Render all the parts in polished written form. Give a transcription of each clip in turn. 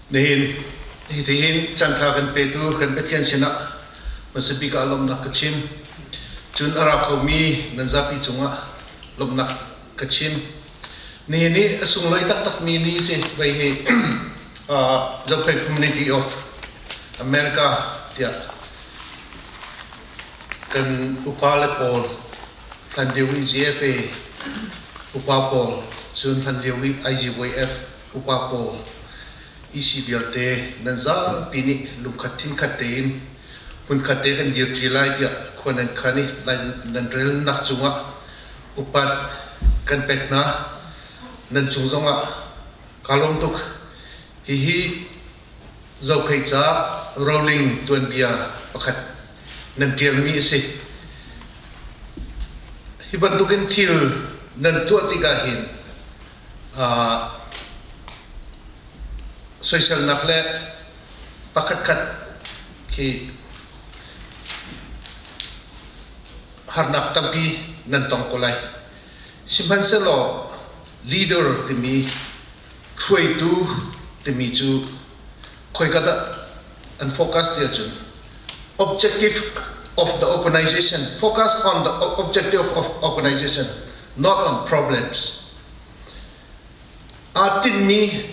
Nihin hitihin caanṭha kan petu kan Pathian sinah hmasa bik ah lawmhnak ka chim. Cun a ra khomi nan zapi cungah lawmhnak ka chim. Nihin hi a sunglawi taktakmi ni si. Vei hi Zophei Community of America tiah kan upa le pawl hlan lio i GFA upa pawl cun hlan lio i IGYF upa pawl EC vialte nan zapi nih lungkhat thinkhat tein hmunkhat te kan dirṭi lai tiah khua nan khan i nan relnak cungah upat kan pek hna. Nan cung zongah kaa lawm tuk. Hihi Zophei ca roling tuanbia pakhat nan ṭialmi a si. Hi bantukin thil nan tuah tikah hin soiselnak le pakhatkhat khi harnak tampi nan tong ko lai. Sihmanhsehlaw leader timi hruaitu timi cu khoika dah an focus ti ahcun objective of the organization focus on the objective of organization not on problems. Aa tinhmi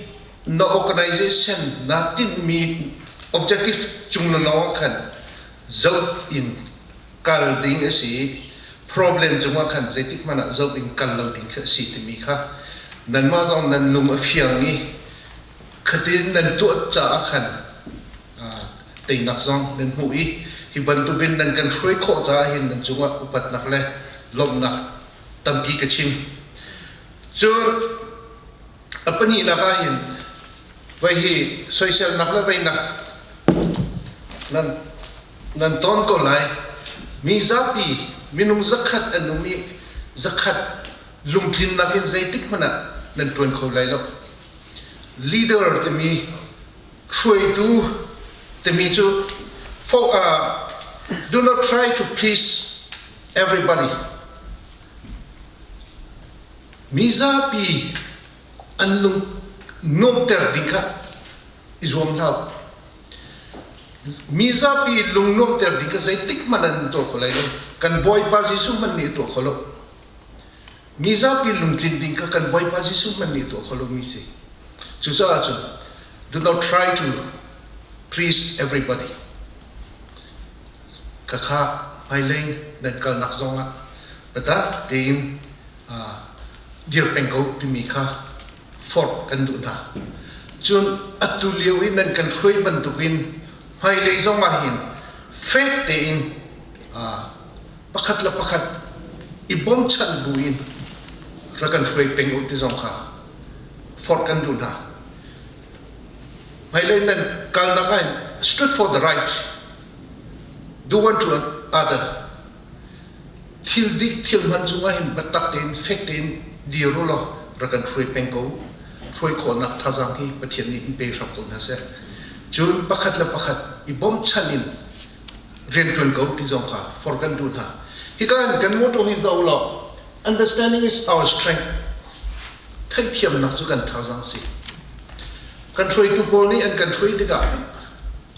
na organization naa tinhmi objective cung lawng ah khan zoh in kal ding a si i problem cungah khan zeitik hmanh ah zoh in kal lo ding khi a si timi kha nanmah zong nan lung a fiang i khatin nan tuah caah khan teinak zong nan hmuh i hi bantukin nan kan hruai khawh caah hin nan cungah upatnak le lawmhnak tampi ka chim. Cun a pahnihnak ah hin voi hi soiselnak le veinak nan nan ton ko lai. Mi zapi minung zakhat an um i zakhat lungtlinnak in zeitik hmanh ah nan ṭuan kho lai lo. Leader timi hruaitu timi cu for, uh, do not try to please everybody. Mi zapi an lung nuamhter ding kha i zuam hlah. Mi zapi lung nuamhter ding kha zeitik hmanh an tuah kho lai lo. Kan Bawipa Jesuh hmanh nih a tuah kho lo. Mi zapi lungtlin ding kha kan Bawipa Jesuh hmanh nih a tuah kho lomi si. Cucaah cun do not try to please everybody. Khakha hmailei nan kalnak zongah biatak tein dir peng ko timi kha forh kan duh hna. Cun atu lio i nan kan hruai bantukin hmailei zongah hin fek tein pakhat le pakhat i bawmchan buin rak kan hruai peng u ti zong kha forh kan duh hna. Hmailei nan kalnak ah hin stood for the right, do one to other. Thil dik thil hman cungah hin biatak tein fek tein dir u law rak kan hruai peng ko. Hruai khawhnak thazaang hi Pathian nih in pe hram ko hna seh. Cun pakhat le pakhat i bawmchan in rianṭuan ko ti zong kha forh kan duh hna. Hika in kan motto hi zoh law understanding is our strength. Theihthiamnak cu kan thazaang si. Kan hruaitu pawl nih an kan hruai tikah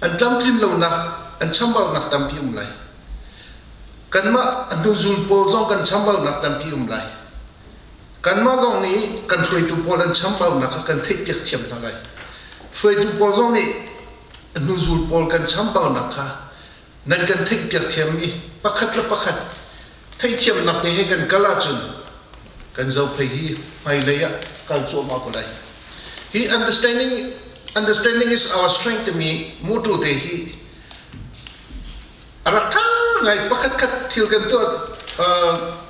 an tlamtlin lonak, an chambaunak tampi um lai. Kanmah a hnuzul pawl zong kan chambaunak tampi um lai. Kanmah zong nih kan hruaitu pawl an chambaunak kha kan theihpiak thiam hna lai. Hruaitu pawl zong nih a hnuzul pawl kan chambaunak kha nan kan theihpiak thiam i pakhat le pakhat theihthiamnak te he kan kal ahcun kan zophei hi hmailei ah kal cuahmah ko lai. Hi understanding understanding is our strength timi motto te hi a rak ṭha ngai pakhat khat thil kan tuah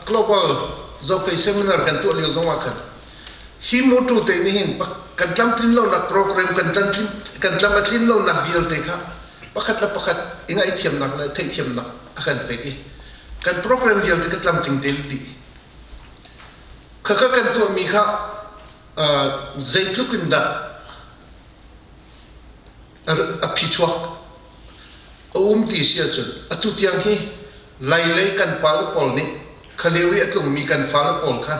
global zophei seminar kan tuah lio zong ah khan hi motto te nih hin kan tlamtlin lonak program kan tlamtlin kan tlam a tlin lonak vialte kha pakhat le pakhat i ngaihthiamnak le theihthiamnak a kan pek i kan program vialte ka tlamtling tein dih khakha kan tuahmi kha zeitluk in dah a phichuak a um ti si ahcun atu tiang hi Lailei kan pale pawl nih khalio i a tlungmi kan fale pawl kha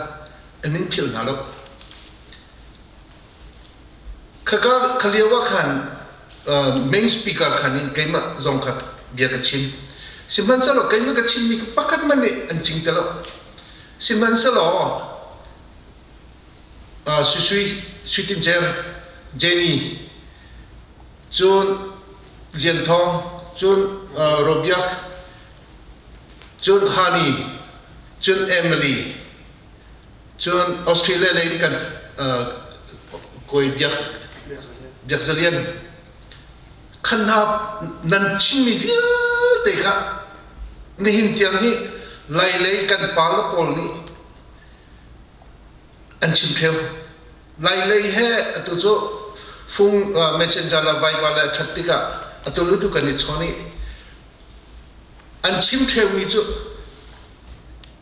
an in philh hna lo. Khaka kha lio ah khan main speaker khan in keimah zong kha bia ka chim. Sihmanhsehlaw keimah ka chimmi pakhat hmanh nih an cing ti lo. Sihmanhsehlaw Sui Sui Tin Cer, Jenny, cun Lian Thawng, cun Robiak, cun Hani, cun Emily, cun Australia lei in kan kawi Biak Biak Za Lian khan hna nan chimmi vialte kha nihin tiang hi Lailei kan pa le pawl nih an chim ṭheo. Lailei he atu cu fung messenger le Viber le ṭhat tikah atu le tu kan i chawn i an chim ṭheomi cu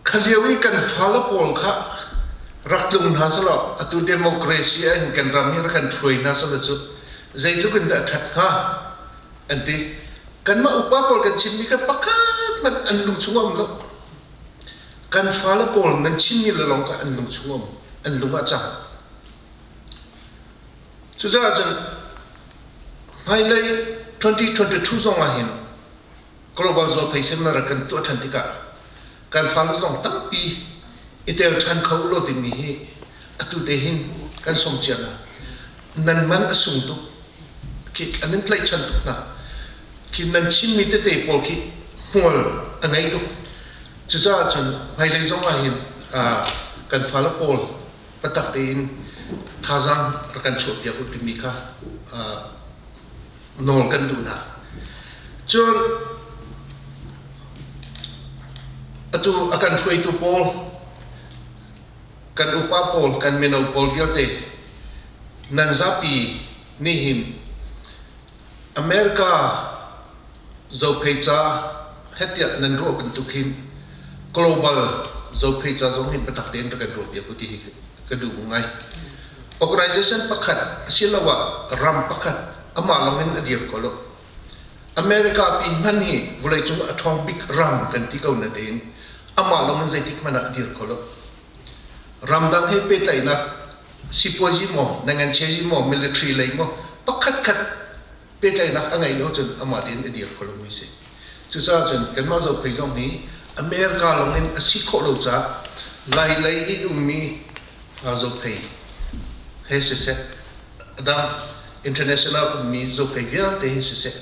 kha lio i kan fale pawl kha rak tlung hna selaw atu democracy ah hin kan ram hi rak kan hruai hna selaw cu zeitluk in dah ṭhat hnga an ti. Kanmah upa pawl kan chimmi kha pakhat hmanh an lung chung a um lo. Kan fale pawl nan chimmi le lawng kha an lung chung um, an lung ah cang. Cucaah cun hmailei 2022 zong ah hin global zophei seminar kan tuah ṭhan tikah kan fale zong tampi i tel ṭhan kho u law timi hi atu te hin kan sawm cia hna. Nan man a sung tuk. Khi an in tlaihchan tuk hna. Khi nan chimmi tete pawl khi hmual a ngei tuk. Cucaah cun hmailei zong ah hin kan fale pawl biatak tein thazaang rak kan chuahpiak u timi kha nawl kan duh hna. Cun atu a kan hruaitu pawl, kan upa pawl, kan mino pawl vialte nan zapi nih hin America zophei ca hetiah nan ruah bantuk hin global zophei ca zong hi biatak tein rak kan ruah piak u ti hi ka duh ngai. Organization pakhat asiloah ram pakhat amah lawng in a dir ko lo. America pi hman hi vawleicung a ṭhawng bik ram kan ti ko na tein amah lawng in zeitik hmanh ah a dir kho lo. Ramdang he pehtlaihnak sipuazi maw, nanganchezi maw, military lei maw, pakhat khat pehtlaihnak a ngeih lo cun amah tein a dir kho lomi si. Cucaah cun kanmah Zophei zong hi America lawng in a si khawh lo caah Lai lei i ummi Zophei he siseh, a dang international ummi Zophei vialte hi siseh,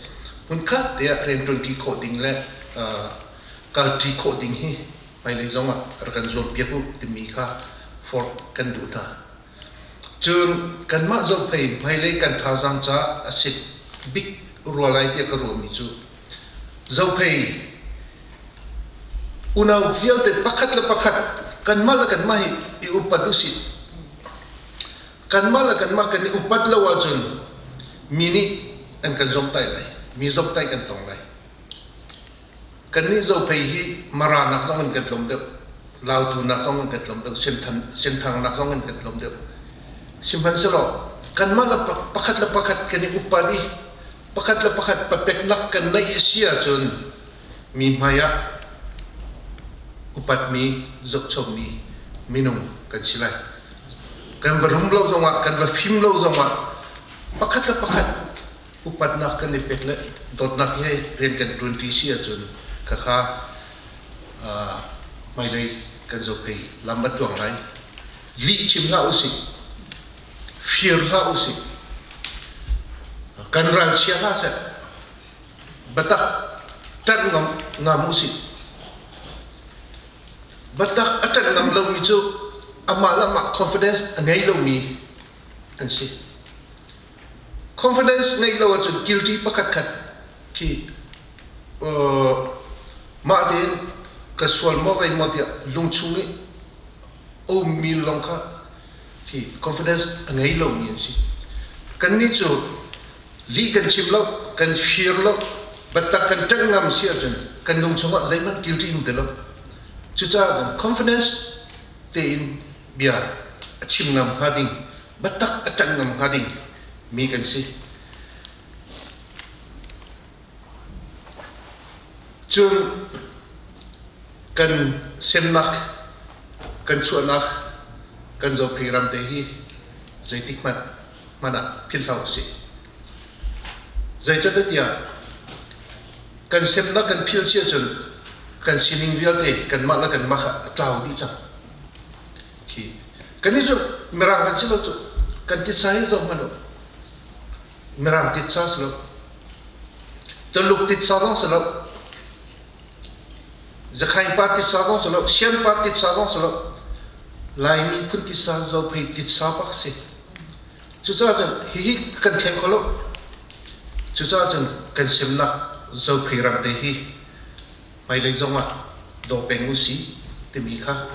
hmunkhat te ah rianṭuanṭi khawh ding le kalṭi khawh ding hi hmailei zong ah rak kan zuampiak u timi kha forh kan duh hna. Cun kanmah zohphei hmailei kan thazaang caah a si bik rua lai tiah ka ruahmi cu zohphei unau vialte pakhat le pakhat kanmah le kanmah hi i upat usih. Kanmah le kanmah kan i upat lo ahcun mi nih an kan zomhtaih lai. Mi zomhtaih kan tong lai. Kannih Zophei hi Mara nak zong in kan tlawm deuh, Lautu nak zong in kan tlawm deuh, Senthang nak zong in kan tlawm deuh. Sihmanhsehlaw kanmah le pakhat le pakhat kan i upat i pakhat le pakhat papeknak kan neih a si ahcun mi hmai ah upatmi, zohchommi minung kan si lai. Kan va rum lo zongah, kan va fim lo zongah pakhat le pakhat upatnak kan i pek le dawtnak he rian kan ṭuanṭi si ahcun khakha hmailei kan zophei lam a tluang lai. Lih chim hlah usih, fir hlah usih, kan ralchia hlah seh, biatak ṭanh ngam ngam usih. Biatak a ṭanh ngam lomi cu amah le amah confidence a ngei lomi an si. Confidence ngeih lo ahcun guilty pakhat khat khi mah tein ka sual maw vei maw tiah lungchung i a ummi lawng kha khi confidence a ngei lomi an si. Kannih cu lih kan chim lo, kan fir lo, biatak kan ṭanh ngam si ahcun kan lungchung ah zeihmanh guilty um ti lo. Cucaah kan confidence tein bia a chim ngam hnga ding biatak a ṭanh ngam hnga ding mi kan si. Cun kan semnak, kan chuahnak, kan zophei ram te hi zeitik hmanh hmai. hmanh ah philh hlah usih. Zeicahtiah kan semnak kan philh si ahcun kan sining vialte kanmah le kanmah kha a tlau dih cang. Khi kannih cu Mirang kan si lo cu kan titsa hi zoh hmanh u. Mirang titsa si lo. Tuluk titsa zong si lo. Zakhaing pa titsa zong si lo. Sian pa titsa zong si lo. Laimi phun titsa Zophei titsa bak si. Cucaah cun hihi kan thleng kho lo. Cucaah cun kan semnak Zophei ram te hi hmailei zongah daw peng usih timi kha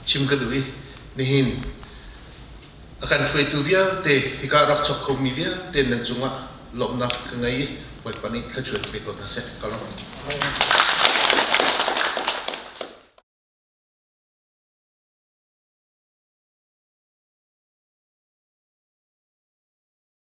chim ka duh i nihin a kan hruaitu vialte hika rak chok khomi vialte nan cungah lawmhnak ka ngei i Bawipa nih thluachuah pe ko hna seh. Ka lawm.